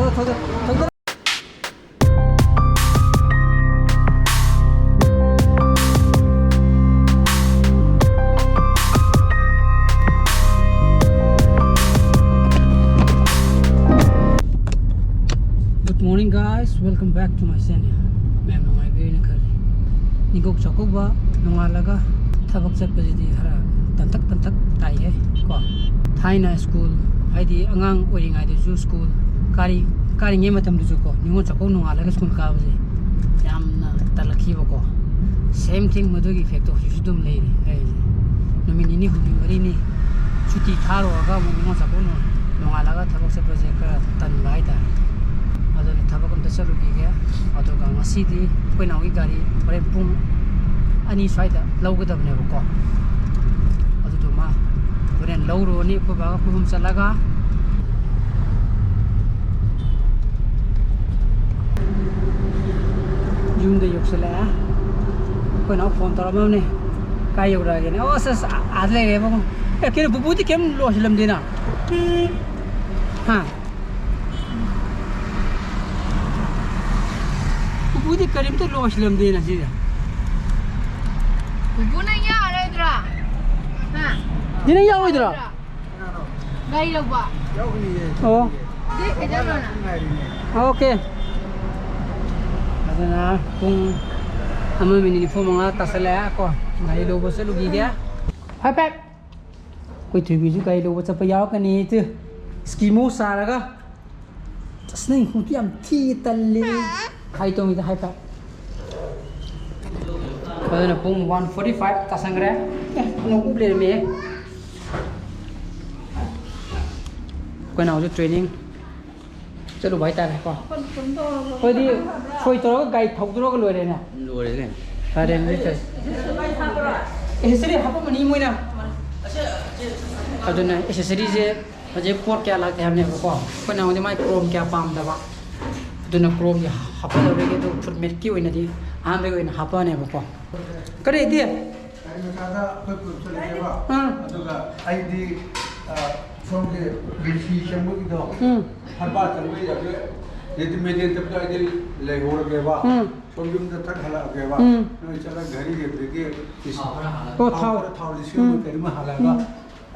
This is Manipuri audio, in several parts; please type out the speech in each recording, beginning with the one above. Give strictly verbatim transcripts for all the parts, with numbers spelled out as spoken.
Good morning, guys. Welcome back to my channel. ꯃꯌꯥꯝ ꯅꯨꯡꯉꯥꯏꯕꯤꯔꯦꯅ ꯈꯜꯂꯤ꯫ ꯅꯤꯡꯉꯣꯜ ꯆꯥꯛꯀꯧꯕ ꯅꯣꯡꯉꯥꯜꯂꯒ ꯊꯕꯛ ꯆꯠꯄꯁꯤꯗꯤ ꯈꯔ ꯇꯟꯇꯛ ꯇꯟꯇꯛ ꯇꯥꯏꯍꯦ꯫ ꯀꯣ, ꯊꯥꯏꯅ ꯁ꯭ꯀꯨꯜ, ꯍꯥꯏꯗꯤ ꯑꯉꯥꯡ ꯑꯣꯏꯔꯤꯉꯩꯗꯁꯨ ꯁ꯭ꯀꯨꯜ ꯀꯥꯔꯤ ꯀꯥꯔꯤꯉꯩ ꯃꯇꯝꯗꯁꯨ ꯀꯣ, ꯅꯤꯡꯉꯣꯜ ꯆꯥꯛꯀꯧꯕ ꯅꯣꯡꯉꯥꯜꯂꯒ ꯁ꯭ꯀꯨꯜ ꯀꯥꯕꯁꯦ ꯌꯥꯝꯅ ꯇꯜꯂꯛꯈꯤꯕꯀꯣ꯫ Same thing, ꯃꯗꯨꯒꯤ effect ꯇꯣ ꯍꯧꯖꯤꯛꯁꯨ ꯑꯗꯨꯝ ꯂꯩꯔꯤ꯫ ꯅꯨꯃꯤꯠ ꯅꯤꯅꯤ ꯍꯨꯝꯅꯤ ꯃꯔꯤꯅꯤ ꯁꯨꯇꯤ ꯊꯥꯔꯨꯔꯒ ꯑꯃꯨꯛ ꯅꯤꯉꯣꯜ ꯆꯥꯛꯀꯧꯕ ꯅꯣꯡꯉꯥꯜꯂꯒ ꯊꯕꯛ ꯆꯠꯄꯁꯦ ꯈꯔ ꯇꯟꯕ ꯍꯥꯏꯇꯥꯔꯦ꯫ ꯑꯗꯨꯅ ꯊꯕꯛ ꯑꯝꯇ ꯆꯠꯂꯨꯈꯤꯒꯦ꯫ ꯑꯗꯨꯒ ꯉꯁꯤꯗꯤ ꯑꯩꯈꯣꯏ ꯅꯥꯎꯒꯤ ꯒꯥꯔꯤ ꯍꯣꯔꯦꯟ ꯄꯨꯡ ꯑꯅꯤ ꯁ꯭ꯋꯥꯏꯗ ꯂꯧꯒꯗꯕꯅꯦꯕꯀꯣ꯫ ꯑꯗꯨꯗꯨꯃ ꯍꯣꯔꯦꯟ ꯂꯧꯔꯨꯔꯅꯤ ꯑꯩꯈꯣꯏ ꯕꯥꯒ ꯑꯩꯈꯣꯏ ꯑꯍꯨꯝ ꯆꯠꯂꯒ꯫ ꯌꯨꯝꯗ ꯌꯧꯁꯤꯜꯂꯛꯑꯦ꯫ ꯑꯩꯈꯣꯏ ꯅꯥꯎ ꯐꯣꯟ ꯇꯧꯔꯝꯃꯕꯅꯦ, "ꯀꯥꯏ ꯌꯧꯔꯛꯑꯒꯦꯅꯦ?" "ꯑꯣ, ꯑꯁ, ꯑꯁ, ꯑꯥꯗ ꯂꯩꯔꯦ ꯏꯕꯨꯡꯉꯣ꯫ ꯑꯦ, ꯀꯩꯅꯣ, ꯄꯨꯄꯨꯗꯤ ꯀꯩꯝ ꯂꯣꯏꯁꯤꯜꯂꯝꯗꯦꯅ?" ꯍꯥ? ꯄꯨꯄꯨꯗꯤ ꯀꯔꯤꯝꯇ ꯂꯣꯏꯁꯤꯜꯂꯝꯗꯦꯅ ꯁꯤꯗ꯫ ꯄꯨꯄꯨ, ꯅꯪ ꯌꯥꯔꯣꯏꯗ꯭ꯔꯥ? ꯍꯥ? ꯁꯤ ꯅꯪ ꯌꯥꯎꯔꯣꯏꯗ꯭ꯔꯥ? ꯒꯥꯔꯤ ꯂꯧꯕ꯫ ꯑꯣ꯫ ꯗꯦꯠ ꯀꯌꯥꯗꯅꯣ ꯅꯪ? ꯑꯣꯀꯦ꯫ ꯑꯗꯨꯅ ꯄꯨꯡ ꯑꯃ ꯃꯤꯅꯤꯠ ꯅꯤꯐꯨ ꯃꯉꯥ ꯇꯥꯁꯜꯂꯛꯑꯦ ꯀꯣ꯫ ꯒꯥꯔꯤ ꯂꯧꯕ ꯆꯠꯂꯨꯈꯤꯒꯦ꯫ ꯍꯥꯏ ꯄꯦꯛ꯫ ꯑꯩꯈꯣꯏ ꯊꯣꯏꯕꯤꯁꯨ ꯒꯥꯔꯤ ꯂꯧꯕ ꯆꯠꯄ ꯌꯥꯎꯔꯛꯀꯅꯤ꯫ ꯏꯁꯀꯤꯃꯣ ꯆꯥꯔꯒ꯫ ꯑꯁ, ꯅꯪ ꯈꯣꯡꯎꯞꯇꯤ ꯌꯥꯝ ꯊꯤ, ꯇꯜꯂꯦ꯫ ꯍꯥꯏ ꯇꯣꯡꯉꯤꯗ, ꯍꯥꯏ ꯄꯦꯛ꯫ ꯑꯗꯨꯅ ꯄꯨꯡ ꯋꯥꯟ ꯐꯣꯔꯇꯤ ꯐꯥꯏꯚ ꯇꯥꯁꯟꯈ꯭ꯔꯦ꯫ ꯑꯦ, ꯅꯣꯡ ꯎꯞ ꯂꯩꯔꯝꯃꯦꯍꯦ꯫ ꯑꯩꯈꯣꯏ ꯅꯥꯎꯁꯨ ꯇ꯭ꯔꯦꯅꯤꯡ ꯆꯠꯂꯨꯕ ꯍꯥꯏꯇꯥꯔꯦꯀꯣ꯫ ꯑꯩꯈꯣꯏꯗꯤ ꯁꯣꯏ ꯇꯧꯔꯒ ꯒꯥꯔꯤ ꯊꯧꯗꯣꯔꯒ ꯂꯣꯏꯔꯦꯅꯦ꯫ ꯂꯣꯏꯔꯦ ꯀꯩꯅꯣ꯫ ꯐꯔꯦꯅꯦ, ꯁꯤꯁꯦ꯫ ꯑꯦꯁꯦꯁꯔꯤ ꯍꯥꯞꯄꯝꯃꯅꯤ ꯃꯣꯏꯅ꯫ ꯑꯗꯨꯅ ꯑꯦꯁꯦꯁꯔꯤꯁꯦ ꯍꯧꯖꯤꯛ ꯄꯣꯠ ꯀꯌꯥ ꯂꯥꯛꯇꯦ ꯍꯥꯏꯕꯅꯦꯕꯀꯣ꯫ ꯑꯩꯈꯣꯏ ꯅꯥꯎꯗꯤ ꯃꯥꯏ ꯀ꯭ꯔꯣꯝ ꯀꯌꯥ ꯄꯥꯝꯗꯕ꯫ ꯑꯗꯨꯅ ꯀ꯭ꯔꯣꯝꯒꯤ ꯍꯥꯞꯄꯜꯂꯔꯣꯏꯒꯦ, ꯑꯗꯨ ꯐꯨꯠ ꯃꯦꯠꯀꯤ ꯑꯣꯏꯅꯗꯤ ꯑꯍꯥꯟꯕꯒꯤ ꯑꯣꯏꯅ ꯍꯥꯞꯄꯛꯑꯅꯦꯕꯀꯣ꯫ ꯀꯔꯤ ꯏꯗꯤ? ꯒꯥꯔꯤ ꯃꯆꯥꯗ ꯑꯩꯈꯣꯏ ꯄꯨꯂꯞ ꯆꯠꯂꯁꯦꯕ꯫ ꯑꯥ꯫ ꯑꯗꯨꯒ ꯑꯩꯗꯤ ꯁꯣꯝꯒꯤ ꯕꯤꯟꯁꯤ ꯆꯪꯕꯒꯤꯗꯣ, ꯎꯝ꯫ ꯍꯔꯕꯥ ꯆꯪꯕꯒꯤ ꯑꯗꯨ ꯔꯦꯗꯤꯃꯦꯗ ꯆꯠꯄꯗꯣ ꯑꯩꯗꯤ ꯂꯩꯍꯧꯔꯒꯦꯕ꯫ ꯎꯝ꯫ ꯁꯣꯝ ꯌꯨꯝꯗ ꯊꯛ ꯍꯜꯂꯛꯑꯒꯦꯕ꯫ ꯎꯝ꯫ ꯅꯣꯏ ꯆꯠꯂꯒ ꯘꯔꯤꯒꯤ ꯑꯗꯨꯗꯒꯤ ꯊꯥꯎ ꯈꯔ ꯍꯥꯜꯂꯒ꯫ ꯑꯣ, ꯊꯥꯎ ꯊꯥꯎ꯫ ꯈꯔ ꯊꯥꯎ ꯂꯤꯁꯤꯡ ꯑꯃ ꯎꯝ꯫ ꯀꯔꯤꯃ ꯍꯥꯜꯂꯛꯑꯒ ꯎꯝ꯫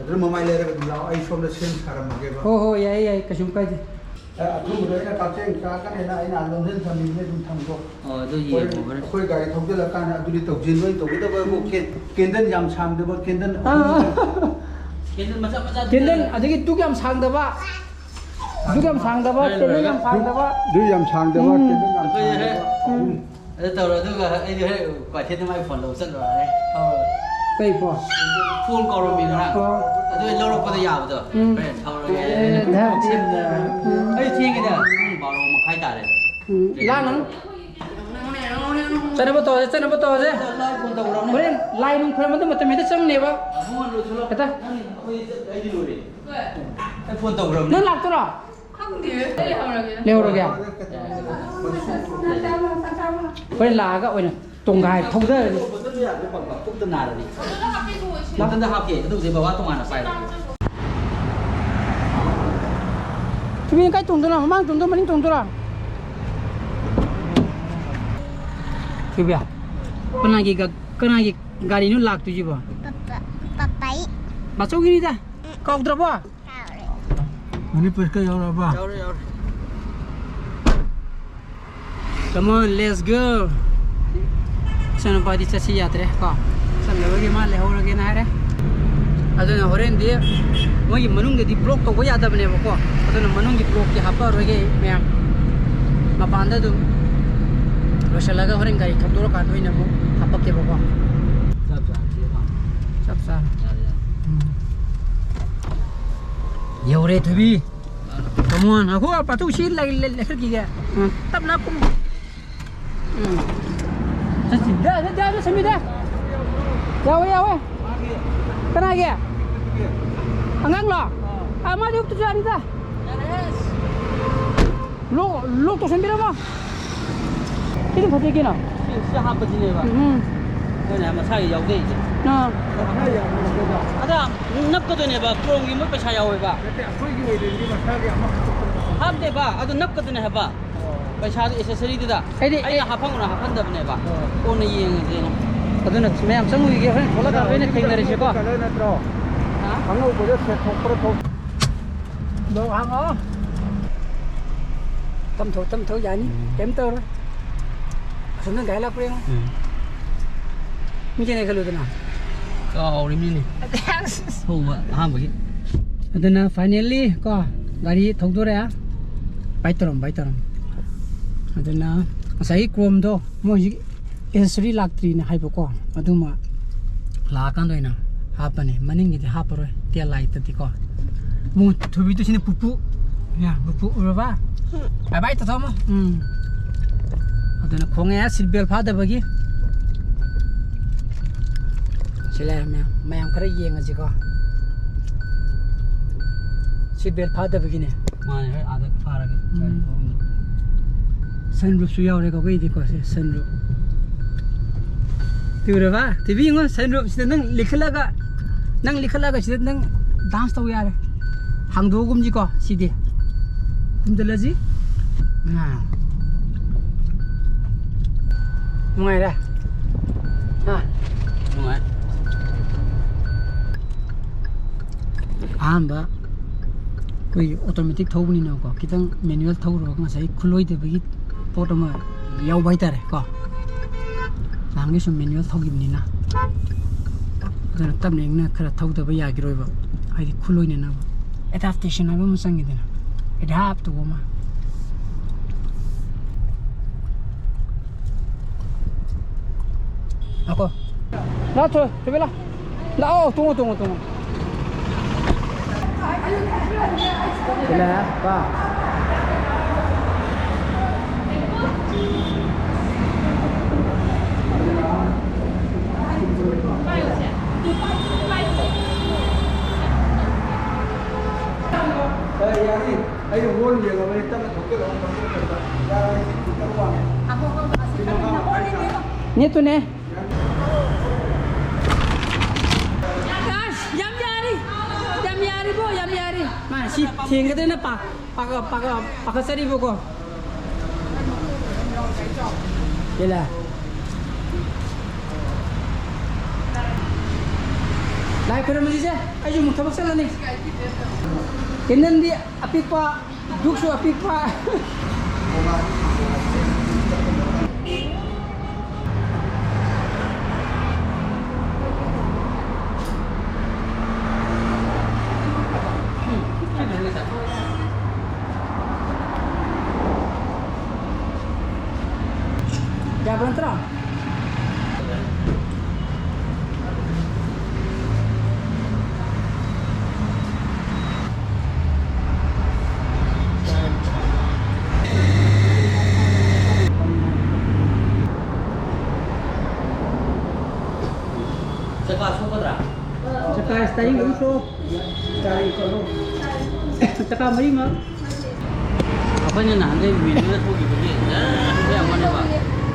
ꯑꯗꯨꯅ ꯃꯃꯥꯏ ꯂꯩꯔꯒ ꯑꯗꯨꯝ ꯂꯥꯛꯑꯣ, ꯑꯩ ꯁꯣꯝꯗ ꯁꯦꯝ ꯁꯥꯔꯝꯃꯒꯦꯕ꯫ ꯍꯣꯏ, ꯍꯣꯏ, ꯌꯥꯏꯌꯦ, ꯌꯥꯏꯌꯦ, ꯀꯩꯁꯨꯝ ꯀꯥꯏꯗꯦ꯫ ꯑꯦ, ꯑꯊꯨꯝꯕꯗꯣ ꯑꯩꯅ ꯀꯛꯆꯦꯡ ꯆꯥꯒꯅꯦꯅ ꯑꯩꯅ ꯂꯣꯟꯁꯤꯟ ꯊꯝꯃꯤꯕꯅꯦ, ꯑꯗꯨꯝ ꯊꯝꯈꯣ꯫ ꯑꯣ, ꯑꯗꯨ ꯍꯣꯔꯦꯟ ꯌꯦꯡꯉꯣ ꯍꯣꯔꯦꯟ꯫ ꯑꯩꯈꯣꯏ ꯒꯥꯔꯤ ꯊꯧꯖꯤꯜꯂꯀꯥꯟꯗ ꯑꯗꯨꯗꯤ ꯇꯧꯁꯤ, ꯅꯣꯏ ꯇꯧꯒꯗꯕ ꯀꯦ-, ꯀꯦꯟꯗꯜ ꯌꯥꯝ ꯁꯥꯡꯗꯕ, ꯀꯦꯟꯗꯜ ꯑꯥ꯫ ꯑꯍꯨꯝ꯫ ꯀꯦꯟꯗꯜ ꯃꯆꯥ ꯃꯆꯥ ꯀꯦꯟꯗꯜ, ꯑꯗꯒꯤ ꯗꯨꯛ ꯌꯥꯝ ꯁꯥꯡꯗꯕ, ꯗꯨꯛ ꯌꯥꯝ ꯁꯥꯡꯗꯕ, ꯍꯣꯔꯦꯟ ꯀꯦꯟꯗꯜ ꯌꯥꯝ ꯂꯣꯏꯔꯒ꯫ ꯁꯥꯡꯗꯕ꯫ ꯗꯨꯛ ꯌꯥꯝ ꯁꯥꯡꯗꯕ, ꯎꯝ꯫ ꯀꯦꯟꯗꯜ ꯌꯥꯝ ꯑꯩꯈꯣꯏ ꯁꯥꯡꯗꯕ꯫ ꯍꯦꯛ ꯑꯍꯨꯝ꯫ ꯑꯗꯨ ꯇꯧꯔꯣ, ꯑꯗꯨꯒ ꯑꯩꯗꯤ ꯍꯣꯔꯦꯟ ꯀ꯭ꯋꯥꯏꯊꯦꯜꯗ ꯃꯥꯏ ꯐꯣꯟ ꯂꯧꯕ ꯆꯠꯂꯨꯔꯅꯤ꯫ ꯊꯧꯔꯣ꯫ ꯀꯩ ꯐꯣꯟ? ꯐꯣꯟ ꯀꯧꯔꯝꯃꯤꯗꯅ꯫ ꯑꯣ꯫ ꯑꯗꯨ ꯑꯩ ꯂꯧꯔꯛꯄꯗ ꯌꯥꯕꯗꯣ꯫ ꯎꯝ꯫ ꯍꯣꯔꯦꯟ ꯊꯧꯔꯒꯦ꯫ ꯑꯦ, ꯅꯍꯥꯟ ꯊꯦꯡꯅ꯫ ꯎꯝ꯫ ꯑꯩ ꯊꯦꯡꯉꯦꯗ꯫ ꯄꯨꯡ ꯕꯥꯔꯣ ꯃꯈꯥꯏ ꯇꯥꯔꯦ꯫ ꯎꯝ꯫ ꯂꯥꯡꯒꯅꯨ꯫ ꯆꯠꯅꯕ ꯇꯧꯔꯁꯦ, ꯆꯠꯅꯕ ꯇꯧꯔꯁꯦ꯫ ꯂꯥꯏ ꯐꯣꯟ ꯇꯧꯔꯝꯃꯣ꯫ ꯍꯣꯔꯦꯟ ꯂꯥꯏ ꯅꯨꯡ ꯈꯣꯏꯔꯝꯕꯗ ꯃꯇꯝ ꯍꯦꯛꯇ ꯆꯪꯅꯦꯕ꯫ ꯑꯕꯨꯡꯉꯣ ꯂꯣꯏꯁꯤꯜꯂꯣ꯫ ꯍꯦꯛꯇ꯫ ꯅꯪ ꯑꯩꯈꯣꯏ ꯑꯩꯗꯤ ꯂꯣꯏꯔꯦ꯫ ꯑꯩ ꯐꯣꯟ ꯇꯧꯈ꯭ꯔꯕꯅꯦ꯫ ꯅꯪ ꯂꯥꯛꯇꯣꯏꯔꯣ? ꯈꯪꯗꯦ꯫ ꯑꯩ ꯍꯧꯔꯒꯦ꯫ ꯂꯩꯍꯧꯔꯒꯦ꯫ ꯍꯣꯔꯦꯟ ꯂꯥꯛꯑꯒ ꯑꯣꯏꯅ ꯇꯣꯡꯒꯥꯏ ꯊꯧꯗꯔꯅꯤ꯫ ꯕꯣꯇꯜꯗꯣ ꯌꯥꯗ꯭ꯔꯦ, ꯄꯝꯕ ꯄꯨꯛꯇ ꯅꯥꯔꯅꯤ꯫ ꯕꯣꯇꯜꯗ ꯍꯥꯞꯀꯦ꯫ ꯑꯗꯨꯕꯨꯗꯤ ꯕꯕꯥ ꯇꯣꯉꯥꯟꯅ ꯄꯥꯏꯔꯣ꯫ ꯊꯣꯏꯕꯤ, ꯀꯥꯏ ꯇꯣꯡꯗꯣꯏꯅꯣ? ꯃꯃꯥꯡ ꯇꯣꯡꯗꯣꯏꯔꯣ, ꯃꯅꯤꯡ ꯇꯣꯡꯗꯣꯏꯔꯣ? ꯊꯣꯏꯕꯤ, ꯀꯅꯥꯒꯤ ꯒ-, ꯀꯅꯥꯒꯤ ꯒꯥꯔꯤꯅꯣ ꯂꯥꯛꯇꯣꯏꯁꯤꯕꯣ? ꯄꯄꯥ-, ꯄꯄꯥꯏ꯫ ꯕꯥꯆꯧꯒꯤꯅꯤꯗ꯫ ꯀꯥꯎꯗ꯭ꯔꯕꯣ? ꯃꯅꯤꯄꯨꯔ ꯀ ꯌꯧꯔꯛꯑꯕ? ꯌꯧꯔꯦ, ꯌꯧꯔꯦ꯫ Come on, let's go. ꯏꯆꯥꯅꯨꯄꯥꯗꯤ ꯆꯠꯁꯤ ꯌꯥꯗ꯭ꯔꯦ ꯀꯣ, ꯆꯠꯂꯔꯣꯏꯒꯦ, ꯃꯥ ꯂꯩꯍꯧꯔꯒꯦꯅ ꯍꯥꯏꯔꯦ꯫ ꯑꯗꯨꯅ ꯍꯣꯔꯦꯟꯗꯤ ꯃꯣꯏꯒꯤ ꯃꯅꯨꯡꯗꯗꯤ vlog ꯇꯧꯕ ꯌꯥꯗꯕꯅꯦꯕꯀꯣ, ꯑꯗꯨꯅ ꯃꯅꯨꯡꯒꯤ vlogꯇꯤ ꯍꯥꯞꯄꯛꯑꯔꯣꯏꯒꯦ ꯑꯩ ꯃꯌꯥꯝ꯫ ꯃꯄꯥꯟꯗ ꯑꯗꯨꯝ ꯂꯣꯏꯁꯤꯜꯂꯒ ꯍꯣꯔꯦꯟ ꯒꯥꯔꯤ ꯊꯧꯗꯣꯔꯀꯥꯟꯗ ꯑꯣꯏꯅ ꯑꯃꯨꯛ ꯍꯥꯞꯄꯛꯀꯦꯕꯀꯣ꯫ ꯆꯞ ꯆꯥꯔꯦ, ꯆꯦ, ꯃꯥ꯫ ꯆꯞ ꯆꯥꯔꯦ꯫ ꯌꯥꯔꯦ, ꯌꯥꯔꯦ꯫ ꯎꯝ꯫ ꯌꯧꯔꯦ, ꯊꯣꯏꯕꯤ꯫ Come on, ꯉꯥꯏꯈꯣ, ꯄꯥꯊꯨ ꯁꯤ ꯂꯩ-, ꯂꯩ-, ꯂꯩꯈꯠꯈꯤꯒꯦ꯫ ꯎꯝ, ꯇꯞꯅ ꯀꯨꯝ-, ꯎꯝ꯫ ꯆꯠꯁꯤ꯫ ꯗꯥ, ꯗꯥ, ꯗꯥ, ꯗꯥ, ꯁꯃꯤꯔ, ꯗꯥ꯫ ꯌꯥꯎꯋꯦ, ꯌꯥꯎꯋꯦ꯫ ꯀꯅꯥꯒꯤ? ꯑꯉꯥꯡꯂꯣ? ꯑꯥ, ꯃꯥꯗꯤ ꯎꯞꯇꯁꯨ ꯌꯥꯅꯤꯗ꯫ ꯂꯣꯛ, ꯂꯣꯛ ꯇꯧꯁꯟꯕꯤꯔꯝꯃꯣ꯫ ꯁꯤꯅ ꯐꯖꯩ ꯀꯩꯅꯣ꯫ ꯁꯤ, ꯁꯤ ꯍꯥꯞꯄꯁꯤꯅꯦꯕ꯫ ꯎꯝ꯫ ꯑꯩꯈꯣꯏꯅ ꯃꯁꯥꯒꯤ ꯌꯥꯎꯖꯩꯁꯦ꯫ ꯑꯥ꯫ ꯑꯗ ꯅꯞꯀꯗꯣꯏꯅꯦꯕ, ꯀ꯭ꯔꯣꯝꯒꯤ ꯃꯣꯏ ꯄꯩꯁꯥ ꯌꯥꯎꯋꯦꯕ꯫ ꯅꯠꯇꯦ, ꯑꯩꯈꯣꯏꯒꯤ ꯑꯣꯏꯗꯣꯏꯗꯤ ꯃꯁꯥꯒꯤ ꯑꯃꯈꯛꯇ ꯄꯨꯔꯛꯄ꯫ ꯍꯥꯞꯇꯦꯕ, ꯑꯗꯨ ꯅꯞꯀꯗꯣꯏꯅꯦ ꯍꯥꯏꯕ꯫ ꯑꯣ꯫ ꯄꯩꯁꯥꯗꯨ ꯑꯦꯁꯦꯁꯔꯤꯗꯨꯗ ꯑꯩꯗꯤ ꯑꯩꯅ ꯍꯥꯞꯐꯝꯒꯅ ꯍꯥꯞꯍꯟꯗꯕꯅꯦꯕ꯫ ꯑꯣ꯫ ꯀꯣꯟꯅ ꯌꯦꯡꯉꯁꯦꯅ꯫ ꯑꯗꯨꯅ ꯃꯌꯥꯝ ꯆꯪꯉꯨꯈꯤꯒꯦ, ꯍꯣꯔꯦꯟ ꯊꯣꯛꯂꯛꯀꯥꯟꯗ ꯑꯣꯏꯅ ꯊꯦꯡꯅꯔꯁꯤꯀꯣ꯫ ꯀꯂꯔ ꯅꯠꯇ꯭ꯔꯣ? ꯍꯥ? ꯑꯉꯧꯕꯗ ꯁꯦꯠ ꯊꯣꯛꯄ꯭ꯔꯥ ꯊꯣꯛ-, ꯗꯣ ꯍꯥꯡꯉꯣ꯫ ꯇꯝ ꯊꯧ, ꯇꯝ ꯊꯧ ꯌꯥꯅꯤ꯫ ꯎꯝ꯫ ꯀꯩꯝ ꯇꯧꯔꯣꯏ꯫ ꯑꯁꯣꯝꯗ ꯒꯥꯔꯤ ꯂꯥꯛꯄ꯭ꯔꯥ ꯌꯦꯡꯉꯣ꯫ ꯎꯝ꯫ ꯃꯤ ꯀꯌꯥꯅ ꯈꯜꯂꯨꯗꯅ? ꯀꯥꯎꯔꯤꯃꯤꯅꯦ꯫ ꯊꯧꯕ ꯑꯍꯥꯟꯕꯒꯤ꯫ ꯑꯗꯨꯅ finally ꯀꯣ, ꯒꯥꯔꯤ ꯊꯧꯗꯣꯔꯦ꯫ ꯕꯥꯏ ꯇꯧꯔꯝ, ꯕꯥꯏ ꯇꯧꯔꯝ꯫ ꯑꯗꯨꯅ ꯉꯁꯥꯏꯒꯤ ꯀ꯭ꯔꯣꯝꯗꯣ ꯃꯣꯏ ꯍꯧꯖꯤꯛ ꯑꯦꯁꯦꯁꯔꯤ ꯂꯥꯛꯇ꯭ꯔꯤꯅ ꯍꯥꯏꯕꯀꯣ, ꯑꯗꯨꯃ ꯂꯥꯛꯑꯀꯥꯟꯗ ꯑꯣꯏꯅ ꯍꯥꯞꯄꯅꯤ, ꯃꯅꯤꯡꯒꯤꯗꯤ ꯍꯥꯞꯄꯔꯣꯏ, ꯇꯦꯜ ꯂꯥꯏꯠꯇꯗꯤꯀꯣ꯫ ꯃꯨ-, ꯊꯨꯕꯤꯗꯨ ꯁꯤꯅ ꯄꯨꯄꯨ꯫ ꯌꯥ, ꯄꯨꯄꯨ ꯎꯔꯕ? ꯕꯥꯏ ꯕꯥꯏ ꯇꯧꯊꯣꯛꯑꯝꯃꯣ꯫ ꯎꯝ꯫ ꯑꯗꯨꯅ ꯈꯣꯡꯉꯦ seat belt ꯐꯥꯗꯕꯒꯤ꯫ ꯁꯤ ꯂꯩꯔꯦ ꯃꯌꯥꯝ, ꯃꯌꯥꯝ ꯈꯔ ꯌꯦꯡꯉꯁꯤꯀꯣ꯫ Seat belt ꯐꯥꯗꯕꯒꯤꯅꯦ꯫ ꯃꯥꯅꯦ, ꯍꯣꯏ, ꯑꯥꯗ ꯐꯥꯔꯒꯦ꯫ ꯎꯝ꯫ ꯒꯥꯔꯤ ꯊꯧꯐꯝꯗ꯫ Sunroofꯁꯨ ꯌꯥꯎꯔꯦꯀꯣ ꯑꯩꯈꯣꯏꯒꯤꯗꯤꯀꯣ, ꯁꯦ, sunroof꯫ ꯎꯔꯕ? ꯊꯤꯕꯤ ꯌꯦꯡꯉꯣ, sunroofꯁꯤꯗ ꯅꯪ ꯂꯤꯈꯠꯂꯒ, ꯅꯪ ꯂꯤꯈꯠꯂꯒ ꯁꯤꯗ ꯅꯪ dance ꯇꯧ ꯌꯥꯔꯦ꯫ ꯍꯥꯡꯗꯣꯛꯑꯒꯨꯝꯁꯤꯀꯣ, ꯁꯤꯗꯤ꯫ ꯈꯨꯝꯖꯤꯜꯂꯁꯤ꯫ ꯑꯥ꯫ ꯅꯨꯡꯉꯥꯏꯔꯦ? ꯍꯥ? ꯅꯨꯡꯉꯥꯏ꯫ ꯑꯍꯥꯟꯕ ꯑꯩꯈꯣꯏ automatic ꯊꯧꯕꯅꯤꯅꯀꯣ, ꯈꯤꯇꯪ manual ꯊꯧꯔꯨꯔꯒ ꯉꯁꯥꯏ ꯈꯨꯂꯣꯏꯗꯕꯒꯤ ꯄꯣꯠ ꯑꯃ ꯌꯥꯎꯕ ꯍꯥꯏꯇꯥꯔꯦ ꯀꯣ꯫ ꯅꯍꯥꯟꯒꯩ ꯁꯨꯝ manual ꯊꯧꯈꯤꯕꯅꯤꯅ꯫ ꯑꯗꯨꯅ ꯇꯞꯅ ꯏꯪꯅ ꯈꯔ ꯊꯧꯗꯕ ꯌꯥꯈꯤꯔꯣꯏꯕ꯫ ꯍꯥꯏꯗꯤ ꯈꯨꯂꯣꯏꯅꯅꯕ꯫ Adaptation ꯍꯥꯏꯕ ꯑꯃ ꯆꯪꯉꯤꯗꯅ꯫ Adapt ꯇꯧꯕ ꯑꯃ꯫ ꯂꯥꯛꯈꯣ꯫ ꯂꯥꯛꯈꯣ, ꯊꯣꯏꯕꯤ ꯂꯥꯛ-, ꯂꯥꯛꯑꯣ, ꯇꯣꯡꯉꯣ, ꯇꯣꯡꯉꯣ, ꯇꯣꯡꯉꯣ꯫ ꯁꯤꯂꯦ, ꯀꯣ꯫ ꯑꯦ, ꯌꯥꯅꯤ꯫ ꯑꯩ ꯍꯣꯔꯟ ꯌꯦꯡꯉꯕꯅꯤ, ꯇꯞꯅ ꯊꯧꯖꯤꯜꯂꯛꯑꯣ, ꯃꯇꯨꯡ ꯆꯠꯄ꯫ ꯌꯥꯔꯣꯏ, ꯁꯤ ꯈꯤꯇꯪ ꯋꯥꯡꯉꯦ꯫ ꯅꯦꯠꯇꯨꯅꯦ꯫ ꯌꯥꯔꯤꯕꯣ? ꯌꯥꯝ ꯌꯥꯔꯤ꯫ ꯃꯥ ꯁꯤ ꯊꯦꯡꯒꯗ꯭ꯔꯅ ꯄꯥ-, ꯄꯥꯈ-, ꯄꯥꯈ-, ꯄꯥꯈꯠꯆꯔꯤꯕꯀꯣ꯫ ꯌꯦꯂꯥ꯫ ꯂꯥꯏ ꯈꯣꯏꯔꯝꯕꯁꯤꯁꯦ ꯑꯩꯁꯨ ꯑꯃꯨꯛ ꯊꯕꯛ ꯆꯠꯂꯅꯤ꯫ ꯀꯦꯟꯗꯜꯗꯤ ꯑꯄꯤꯛꯄ, ꯙꯨꯛꯁꯨ ꯑꯄꯤꯛꯄ꯫ ꯌꯥꯕ ꯅꯠꯇ꯭ꯔꯣ? ꯆꯀꯥ ꯁꯣꯛꯀꯗ꯭ꯔꯥ? ꯆꯀꯥ ꯁ꯭ꯇꯥꯏꯔꯤꯡ ꯑꯗꯨꯝ ꯁꯣꯛ꯫ ꯆꯀꯥ ꯃꯔꯤꯃꯛ꯫ ꯑꯩꯈꯣꯏꯅ ꯅꯍꯥꯟꯗꯩ ꯃꯦꯅꯨꯑꯦꯜ ꯊꯣꯛꯈꯤꯕꯒꯤ ꯖꯔ ꯍꯟꯊ ꯌꯥꯝ ꯋꯥꯅꯦꯕ꯫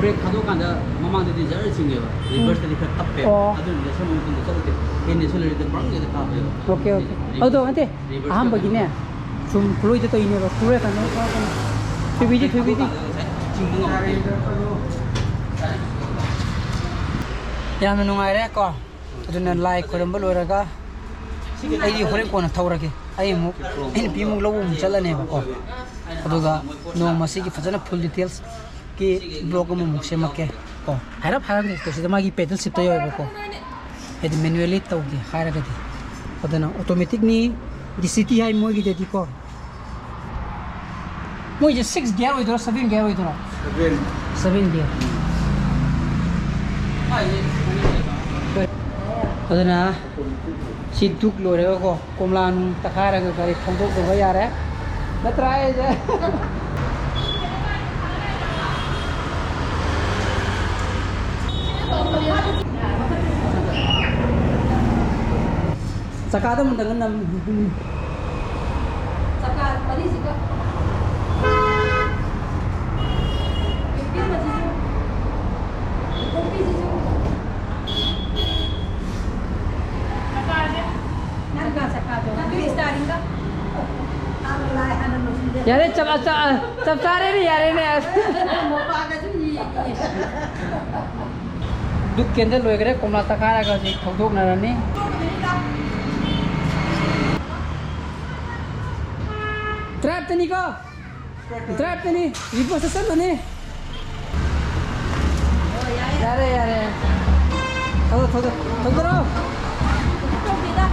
ꯕ꯭ꯔꯦꯛ ꯊꯥꯗꯣꯛꯀꯥꯟꯗ ꯃꯃꯥꯡꯗꯗꯤ ꯖꯔ ꯆꯤꯡꯉꯦꯕ꯫ ꯔꯤꯚꯔꯁꯇꯗꯤ ꯈꯔ ꯇꯞꯄꯦꯕ꯫ ꯑꯣ꯫ ꯑꯗꯨꯅ ꯅꯦꯁꯟ ꯃꯇꯨꯡꯗ ꯆꯠꯂꯨꯗꯦ꯫ ꯑꯩ ꯅꯦꯁꯟ ꯂꯩꯔꯤꯗ ꯕ꯭ꯔꯪ ꯍꯦꯛꯇ ꯀꯥꯞꯄꯦꯕ꯫ Okay, okay. ꯑꯗꯨꯗꯣ ꯅꯠꯇꯦ, ꯔꯤꯚꯔꯁ ꯑꯍꯥꯟꯕꯒꯤꯅꯦ, ꯁꯨꯝ ꯈꯨꯂꯣꯏꯗ ꯇꯧꯔꯤꯅꯦꯕ꯫ ꯈꯨꯂꯣꯏ ꯀꯥꯟꯗ ꯊꯣꯏꯕꯤꯗꯤ, ꯊꯣꯏꯕꯤꯗꯤ꯫ ꯉꯁꯥꯏ ꯆꯤꯡꯕ ꯉꯝꯗꯦ꯫ ꯌꯥꯝꯅ ꯅꯨꯡꯉꯥꯏꯔꯦ ꯀꯣ꯫ ꯑꯗꯨꯅ ꯂꯥꯏ ꯈꯣꯏꯔꯝꯕ ꯂꯣꯏꯔꯒ ꯑꯩꯗꯤ ꯍꯣꯔꯦꯟ ꯀꯣꯟꯅ ꯊꯧꯔꯒꯦ꯫ ꯑꯩ ꯑꯃꯨꯛ, ꯑꯩ ꯅꯨꯄꯤ ꯑꯃꯨꯛ ꯂꯧꯕ ꯑꯃꯨꯛ ꯆꯠꯂꯅꯦꯕꯀꯣ꯫ ꯑꯗꯨꯒ ꯅꯣꯡꯃ ꯁꯤꯒꯤ ꯐꯖꯅ ꯐꯨꯜ ꯗꯤꯇꯦꯜꯁꯀꯤ ꯕ꯭ꯂꯣꯛ ꯑꯃꯃꯨꯛ ꯁꯦꯝꯃꯛꯀꯦ ꯀꯣ꯫ ꯍꯥꯏꯔꯞ ꯍꯥꯏꯔꯝꯒꯦ ꯁꯤꯗ ꯃꯥꯒꯤ ꯄꯦꯗꯜ ꯁꯤꯐꯇ ꯌꯥꯎꯋꯦꯕꯀꯣ꯫ ꯍꯥꯏꯗꯤ ꯃꯦꯅꯨꯋꯦꯜꯂꯤ ꯇꯧꯒꯦ ꯍꯥꯏꯔꯒꯗꯤ꯫ ꯑꯗꯨꯅ ꯑꯣꯇꯣꯃꯦꯇꯤꯛꯅꯤ, ꯗꯤ ꯁꯤ ꯇꯤ ꯍꯥꯏ ꯃꯣꯏꯒꯤꯗꯗꯤꯀꯣ꯫ ꯃꯣꯏꯁꯦ ꯁꯤꯛꯁ ꯒꯤꯌꯔ ꯑꯣꯏꯗꯣꯏꯔꯣ, ꯁꯚꯦꯟ ꯒꯤꯌꯔ ꯑꯣꯏꯗꯣꯏꯔꯣ? ꯁꯚꯦꯟ꯫ Seven gear. ꯑꯗꯨꯅ ꯁꯤ ꯙꯨꯛ ꯂꯣꯏꯔꯒꯀꯣ, ꯀꯣꯝꯂꯥ ꯅꯨꯡ ꯇꯛꯈꯥꯏꯔꯒ ꯒꯥꯔꯤ ꯊꯧꯗꯣꯛꯂꯨꯕ ꯌꯥꯔꯦ꯫ ꯅꯠꯇ꯭ꯔꯥ ꯑꯩꯁꯦ? ꯆꯀꯥꯗ ꯑꯃꯨꯛꯇꯪꯒ ꯅꯝ-, ꯆꯀꯥ ꯃꯔꯤꯁꯤꯒ꯫ ꯄꯤꯛꯄꯤꯕꯁꯤꯁꯨ, ꯄꯤꯛꯄꯤꯁꯤꯁꯨ꯫ ꯆꯀꯥꯁꯦ꯫ ꯆꯀꯥ, ꯆꯀꯥꯗꯣ꯫ ꯌꯥꯔꯦ, ꯆꯞ, ꯆꯞ, ꯆꯞ ꯆꯥꯔꯦꯅꯦ, ꯌꯥꯔꯦꯅꯦ꯫ ꯗꯨꯛ ꯀꯦꯟꯗꯜ ꯂꯣꯏꯈ꯭ꯔꯦ, ꯀꯣꯝꯂꯥ ꯇꯛꯈꯥꯏꯔꯒ ꯍꯧꯖꯤꯛ ꯊꯧꯗꯣꯛꯅꯔꯅꯤ꯫ ꯇꯔꯥꯇꯅꯤꯀꯣ? ꯇꯔꯥꯇꯅꯤ, ꯔꯤꯄꯣꯁꯇ ꯆꯠꯂꯨꯅꯤ꯫ ꯌꯥꯔꯦ, ꯌꯥꯔꯦ꯫ ꯊꯧꯗꯣꯛ, ꯊꯧꯗꯣꯛ, ꯊꯧꯗꯣꯔꯛꯑꯣ꯫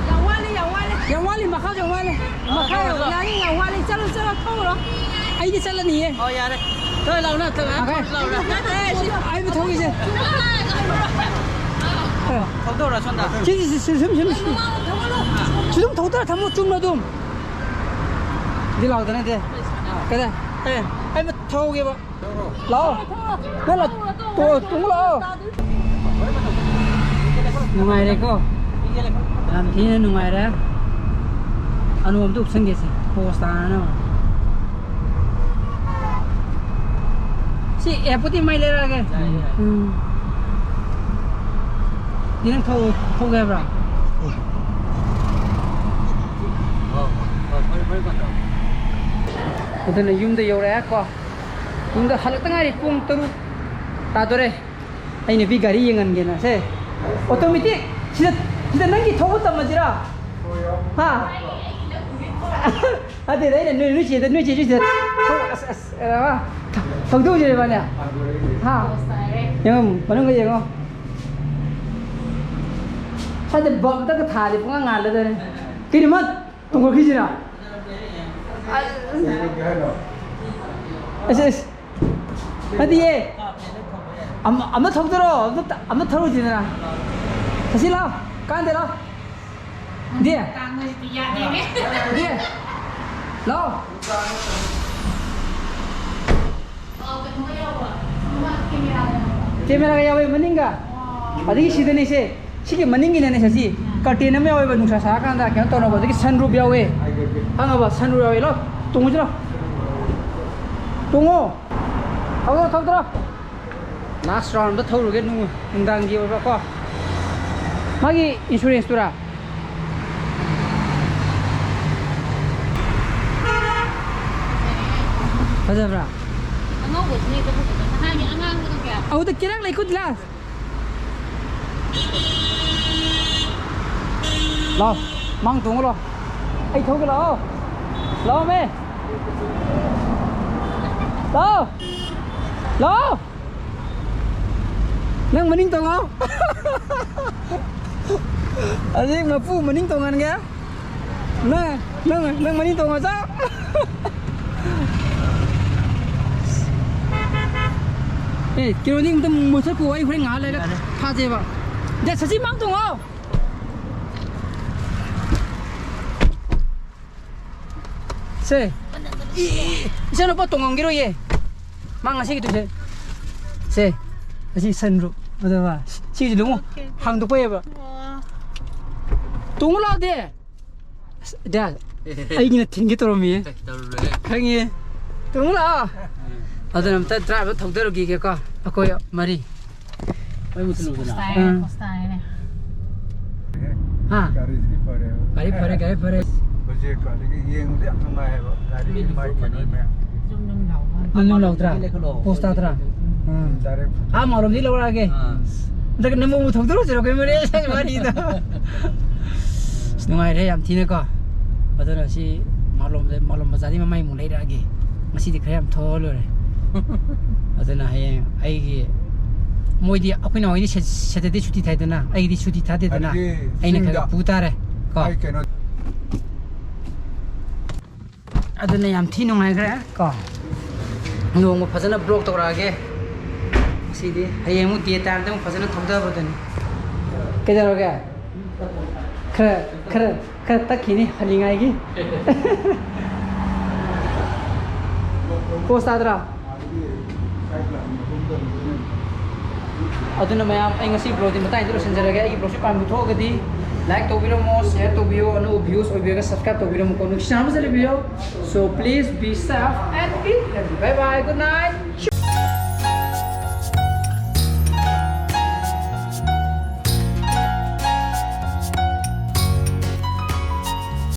ꯌꯥꯝ ꯋꯥꯠꯂꯤ, ꯌꯥꯝ ꯋꯥꯠꯂꯤ꯫ ꯌꯥꯝ ꯋꯥꯠꯂꯤ, ꯃꯈꯥ ꯌꯥꯝ ꯋꯥꯠꯂꯤ꯫ ꯃꯈꯥ ꯌꯥꯝ ꯋꯥꯠꯂꯤ꯫ ꯌꯥꯅꯤ, ꯌꯥꯝ ꯋꯥꯠꯂꯤ꯫ ꯆꯠꯂꯣ, ꯆꯠꯂꯣ, ꯊꯧꯔꯣ꯫ ꯑꯩꯗꯤ ꯆꯠꯂꯅꯤꯌꯦ꯫ ꯑꯣ, ꯌꯥꯔꯦ꯫ ꯊꯣꯏ, ꯂꯥꯎꯅ, ꯊꯣꯏ, ꯂꯥꯎꯅ꯫ ꯅꯠꯇꯦ, ꯑꯩ ꯁꯤ ꯑꯩꯕꯨ ꯊꯧꯈꯤꯁꯦ꯫ ꯊꯧꯗꯣꯔꯣ, ꯁꯣꯝꯗ꯫ ꯁꯤ, ꯁꯤ, ꯁꯤ, ꯁꯨꯝ, ꯁꯨꯝ, ꯁꯨꯝ꯫ ꯁꯤ ꯑꯗꯨꯝ ꯊꯧꯗꯔ ꯊꯝꯃꯣ, ꯆꯨꯝꯅ ꯑꯗꯨꯝ꯫ ꯗꯤ ꯂꯥꯎꯗ ꯅꯠꯇꯦ꯫ ꯀꯗꯥꯏ? ꯑꯦ, ꯑꯩ ꯑꯃ ꯊꯧꯒꯦꯕ꯫ ꯂꯥꯛꯑꯣ꯫ ꯅꯪ ꯂꯥꯛ-, ꯇꯣ-, ꯇꯣꯡꯉꯨ ꯂꯥꯛꯑꯣ꯫ ꯅꯨꯡꯉꯥꯏꯔꯦꯀꯣ? ꯌꯥꯝ ꯊꯤꯅ ꯅꯨꯡꯉꯥꯏꯔꯦ꯫ ꯑꯅꯣꯞ ꯑꯝꯇ ꯎꯞꯁꯟꯒꯦꯁꯦ, ꯄꯣꯁ ꯇꯥꯅꯅꯕ꯫ ꯁꯤ ꯑꯦꯞꯄꯨꯗꯤ ꯃꯩ ꯂꯩꯔꯛꯑꯒꯦ꯫ ꯌꯥꯏ, ꯌꯥꯏ꯫ ꯎꯝ꯫ ꯁꯤ ꯅꯪ ꯊꯧ-, ꯊꯧꯒꯦ ꯍꯥꯏꯕ꯭ꯔꯥ? ꯑꯣ, ꯑꯣ, ꯐꯔꯦ, ꯐꯔꯦ, ꯐꯔꯦ꯫ ꯑꯗꯨꯅ ꯌꯨꯝꯗ ꯌꯧꯔꯛꯑꯦ ꯀꯣ꯫ ꯌꯨꯝꯗ ꯍꯜꯂꯛꯇ ꯉꯥꯏꯔꯤ, ꯄꯨꯡ ꯇꯔꯨꯛ ꯇꯥꯗꯣꯔꯦ꯫ ꯑꯩ ꯅꯨꯄꯤ ꯒꯥꯔꯤ ꯌꯦꯡꯍꯟꯒꯦꯅ꯫ ꯁꯦ, ꯑꯣꯇꯣꯃꯦꯇꯤꯛ꯫ ꯁꯤꯗ, ꯁꯤꯗ ꯅꯪꯒꯤ ꯊꯧꯕ ꯇꯝꯃꯁꯤꯔꯥ? ꯍꯥ? ꯅꯠꯇꯦꯗ, ꯑꯩꯅ ꯅꯣꯏ, ꯅꯣꯏ ꯆꯦꯗ, ꯅꯣꯏ ꯆꯦ, ꯅꯣꯏ ꯆꯦꯗ ꯊꯧ-, ꯑꯁ, ꯑꯁ, ꯑ, ꯊꯧꯗꯣꯛꯁꯤꯔ ꯏꯕꯥꯅꯤ? ꯍꯥ? ꯌꯦꯡꯉꯣ, ꯃꯅꯨꯡꯗ ꯌꯦꯡꯉꯣ꯫ ꯁ꯭ꯋꯥꯏꯗ ꯕꯜꯕ ꯑꯝꯇꯒ ꯊꯥꯜꯂꯗꯤ ꯄꯨꯡꯉꯥꯟ ꯉꯥꯜꯂꯗꯣꯏꯅꯤ꯫ ꯀꯩꯅꯣ ꯃꯥ ꯇꯣꯡꯈꯠꯈꯤꯁꯤꯔꯥ? ꯑꯁ, ꯑꯁ꯫ ꯅꯠꯇꯤꯌꯦ꯫ ꯑꯃ, ꯑꯃ ꯊꯧꯗꯔꯣ꯫ ꯑꯃ ꯊ-, ꯑꯃ ꯊꯧꯔꯨꯁꯤꯗꯅ꯫ ꯁꯤ ꯂꯥꯎ꯫ ꯀꯥꯟꯗꯦ ꯂꯥꯎ꯫ ꯗꯤ꯫ ꯗꯤ꯫ ꯂꯥꯎ꯫ ꯀꯦꯃꯦꯔꯥꯒ ꯌꯥꯎꯋꯦ ꯃꯅꯤꯡꯒ꯫ ꯑꯗꯒꯤ ꯁꯤꯗꯅꯤꯁꯦ꯫ ꯁꯤꯒꯤ ꯃꯅꯤꯡꯒꯤꯅꯅꯦ ꯁꯤ, ꯀꯔꯇꯦꯟ ꯑꯃ ꯌꯥꯎꯋꯦꯕ, ꯅꯨꯡꯁꯥ ꯁꯥꯔꯀꯥꯟꯗ ꯀꯩꯅꯣ ꯇꯧꯅꯕ, ꯑꯗꯒꯤ ꯁꯟ ꯔꯨꯞ ꯌꯥꯎꯋꯦ꯫ ꯈꯪꯉꯕ? ꯁꯟ ꯔꯨꯞ ꯌꯥꯎꯋꯦ꯫ ꯂꯣ, ꯇꯣꯡꯉꯨꯁꯤ ꯂꯣ꯫ ꯇꯣꯡꯉꯣ꯫ ꯊꯧꯗꯔꯣ, ꯊꯧꯗꯔꯣ꯫ ꯂꯥꯁ ꯔꯥꯎꯟꯗ ꯊꯧꯔꯨꯒꯦ ꯅꯨꯡ-, ꯅꯨꯡꯗꯥꯡꯒꯤ ꯑꯣꯏꯕ ꯀꯣ꯫ ꯃꯥꯒꯤ ꯏꯟꯁꯨꯔꯦꯟꯁꯇꯨꯔꯥ? ꯐꯖꯕ꯭ꯔꯥ? ꯑꯉꯧꯕꯁꯤꯅ ꯍꯦꯛꯇ ꯐꯖꯕ꯫ ꯅꯍꯥꯟꯒꯤ ꯑꯉꯥꯡꯕꯗꯣ ꯀꯌꯥ? ꯑꯧꯗ ꯀꯦꯔꯛ ꯂꯩꯀꯨ ꯂꯥ꯫ ꯂꯥꯎ, ꯃꯥꯡ ꯇꯣꯡꯉꯨ ꯂꯥꯎ꯫ ꯑꯩ ꯊꯧꯒꯦ ꯂꯥꯛꯑꯣ꯫ ꯂꯥꯛꯑꯣꯃꯦ꯫ ꯂꯥꯛꯑꯣ꯫ ꯂꯥꯛꯑꯣ꯫ ꯅꯪ ꯃꯅꯤꯡ ꯇꯣꯡꯉꯣ꯫ ꯍꯧꯖꯤꯛ ꯃꯄꯨ ꯃꯅꯤꯡ ꯇꯣꯡꯍꯟꯒꯦ꯫ ꯅꯪ, ꯅꯪ, ꯅꯪ ꯃꯅꯤꯡ ꯇꯣꯡꯉꯣ, ꯆꯥ꯫ ꯑꯦ, ꯀꯩꯅꯣꯗꯤ ꯑꯝꯇ ꯃꯨꯊꯠꯈꯣ, ꯑꯩ ꯍꯣꯔꯦꯟ ꯉꯥꯏꯍꯥꯛ ꯂꯩꯔꯒ ꯌꯥꯔꯦ꯫ ꯐꯥꯖꯦꯕ꯫ ꯗꯦ, ꯁꯁꯤ ꯃꯥꯡ ꯇꯣꯡꯉꯣ꯫ ꯁꯦ꯫ ꯏ-, ꯏꯆꯥꯅꯨꯄꯥ ꯇꯣꯡꯉꯝꯈꯤꯔꯣꯏꯌꯦ꯫ ꯃꯥ ꯉꯁꯤꯒꯤꯗꯨꯁꯦ꯫ ꯁꯦ꯫ ꯑꯁꯤ ꯁꯟ ꯔꯨꯞ꯫ ꯑꯗꯨꯒ ꯁꯤꯒꯤꯁꯤ ꯂꯨꯃꯣ꯫ Okay, okay. ꯍꯥꯡꯗꯣꯛꯄ ꯌꯥꯏꯕ꯫ ꯑꯣ꯫ ꯇꯣꯡꯉꯨ ꯂꯥꯎꯗꯦ꯫ ꯑꯁ, ꯗꯥ, ꯑꯩꯒꯤꯅ ꯊꯤꯟꯒꯦ ꯇꯧꯔꯝꯃꯤꯌꯦ꯫ ꯇꯧꯔꯨꯔꯦ꯫ ꯈꯪꯉꯦ꯫ ꯇꯣꯡꯉꯨ ꯂꯥꯎ꯫ ꯎꯝ꯫ ꯑꯗꯨꯅ ꯑꯝꯇ ꯗ꯭ꯔꯥꯏꯚꯔ ꯊꯧꯗꯔꯨꯈꯤꯒꯦꯀꯣ꯫ ꯑꯩꯈꯣꯏ ꯃꯔꯤ꯫ ꯃꯩ ꯃꯨꯠꯊꯠꯂꯨꯗꯅ꯫ ꯄꯣꯁꯇꯥꯏꯅꯦ, ꯎꯝ꯫ ꯄꯣꯁꯇꯥꯏꯅꯦ꯫ ꯍꯥ? ꯒꯥꯔꯤꯁꯤꯗꯤ ꯐꯔꯦ꯫ ꯒꯥꯔꯤ ꯐꯔꯦ, ꯒꯥꯔꯤ ꯐꯔꯦ꯫ ꯍꯧꯖꯤꯛ ꯑꯗꯒꯤ ꯌꯦꯡꯕꯗ ꯌꯥꯝ ꯅꯨꯡꯉꯥꯏꯌꯦꯕ꯫ ꯒꯥꯔꯤ ꯃꯤꯒꯤ ꯃꯥꯏ ꯐꯨꯔꯨꯞ ꯀꯩꯅꯣ ꯃꯅꯤ꯫ ꯃꯌꯥꯝ꯫ ꯖꯨꯝ ꯖꯨꯝ ꯂꯥꯎꯕ꯫ ꯖꯨꯝ ꯖꯨꯝ ꯂꯥꯎꯗ꯭ꯔꯥ? ꯂꯩꯈꯠꯂꯣ꯫ ꯄꯣꯁ ꯇꯥꯗ꯭ꯔꯥ? ꯎꯝ꯫ ꯗꯥꯏꯔꯦꯛ꯫ ꯑꯥ, ꯃꯥꯂꯣꯝꯗꯤ ꯂꯧꯔꯛꯑꯒꯦ꯫ ꯑꯥ꯫ ꯍꯟꯗꯛ ꯅꯪ ꯃꯣꯃꯣ ꯊꯧꯗꯣꯔꯛꯁꯤꯔꯣ? ꯑꯩꯈꯣꯏ ꯃꯔꯤ ꯋꯥꯔꯤꯗ꯫ ꯑꯁ, ꯅꯨꯡꯉꯥꯏꯔꯦ ꯌꯥꯝ ꯊꯤꯅꯀꯣ꯫ ꯑꯗꯨꯅ ꯁꯤ ꯃꯥꯂꯣꯝꯗ, ꯃꯥꯂꯣꯝ ꯕꯖꯥꯔꯗꯤ ꯃꯃꯥꯏ ꯑꯃꯨꯛ ꯂꯩꯔꯛꯑꯒꯦ꯫ ꯉꯁꯤꯗꯤ ꯈꯔ ꯌꯥꯝ ꯊꯧꯔ ꯂꯣꯏꯔꯦ꯫ ꯑꯗꯨꯅ ꯍꯌꯦꯡ ꯑꯩꯒꯤ, ꯃꯣꯏꯗꯤ, ꯑꯩꯈꯣꯏ ꯅꯥꯎꯍꯣꯏꯗꯤ ꯁꯦ-, ꯁꯦꯇꯔꯗꯦ ꯁꯨꯇꯤ ꯊꯥꯏꯗꯅ, ꯑꯩꯒꯤꯗꯤ ꯁꯨꯇꯤ ꯊꯥꯗꯦꯗꯅ, ꯑꯗꯨꯗꯤ ꯑꯩꯅ ꯈꯔ ꯆꯤꯡꯗ ꯄꯨ ꯇꯥꯔꯦ ꯀꯣ꯫ ꯑꯩ ꯀꯩꯅꯣ ꯑꯗꯨꯅ ꯌꯥꯝ ꯊꯤ ꯅꯨꯡꯉꯥꯏꯈ꯭ꯔꯦ ꯀꯣ꯫ ꯅꯣꯡꯃ ꯐꯖꯅ ꯕ꯭ꯂꯣꯛ ꯇꯧꯔꯛꯑꯒꯦ꯫ ꯉꯁꯤꯗꯤ ꯍꯌꯦꯡ ꯑꯃꯨꯛ ꯗꯦ ꯇꯥꯏꯝꯗ ꯑꯃꯨꯛ ꯐꯖꯅ ꯊꯧꯊꯕꯗꯨꯅꯤ꯫ ꯀꯩꯗꯧꯔꯒꯦ? ꯈꯔ, ꯈꯔ, ꯈꯔ ꯇꯛꯈꯤꯅꯤ ꯍꯜꯂꯤꯉꯥꯏꯒꯤ꯫ ꯄꯣꯁ ꯇꯥꯗ꯭ꯔꯥ? ꯑꯗꯨꯅ ꯃꯌꯥꯝ, ꯑꯩ ꯉꯁꯤ ꯕ꯭ꯂꯣꯛꯇꯤ ꯃꯇꯥꯡꯗ ꯂꯣꯏꯁꯤꯟꯖꯔꯒꯦ꯫ ꯑꯩꯒꯤ ꯕ꯭ꯂꯣꯛꯁꯤ ꯄꯥꯝꯕꯤꯊꯣꯛꯑꯒꯗꯤ ꯂꯥꯏꯛ ꯇꯧꯕꯤꯔꯝꯃꯣ, ꯁꯤꯌꯔ ꯇꯧꯕꯤꯌꯣ, ꯑꯅꯧꯕ ꯚ꯭ꯌꯨꯁ ꯑꯣꯏꯕꯤꯔꯒ ꯁꯕꯁꯀ꯭ꯔꯥꯏꯕ ꯇꯧꯕꯤꯔꯝꯃꯨꯀꯣ꯫ ꯅꯨꯡꯁꯤꯆꯥꯟꯅꯕ ꯆꯠꯂꯤꯕꯤꯌꯣ꯫ So please be safe and be healthy. Bye bye, good night.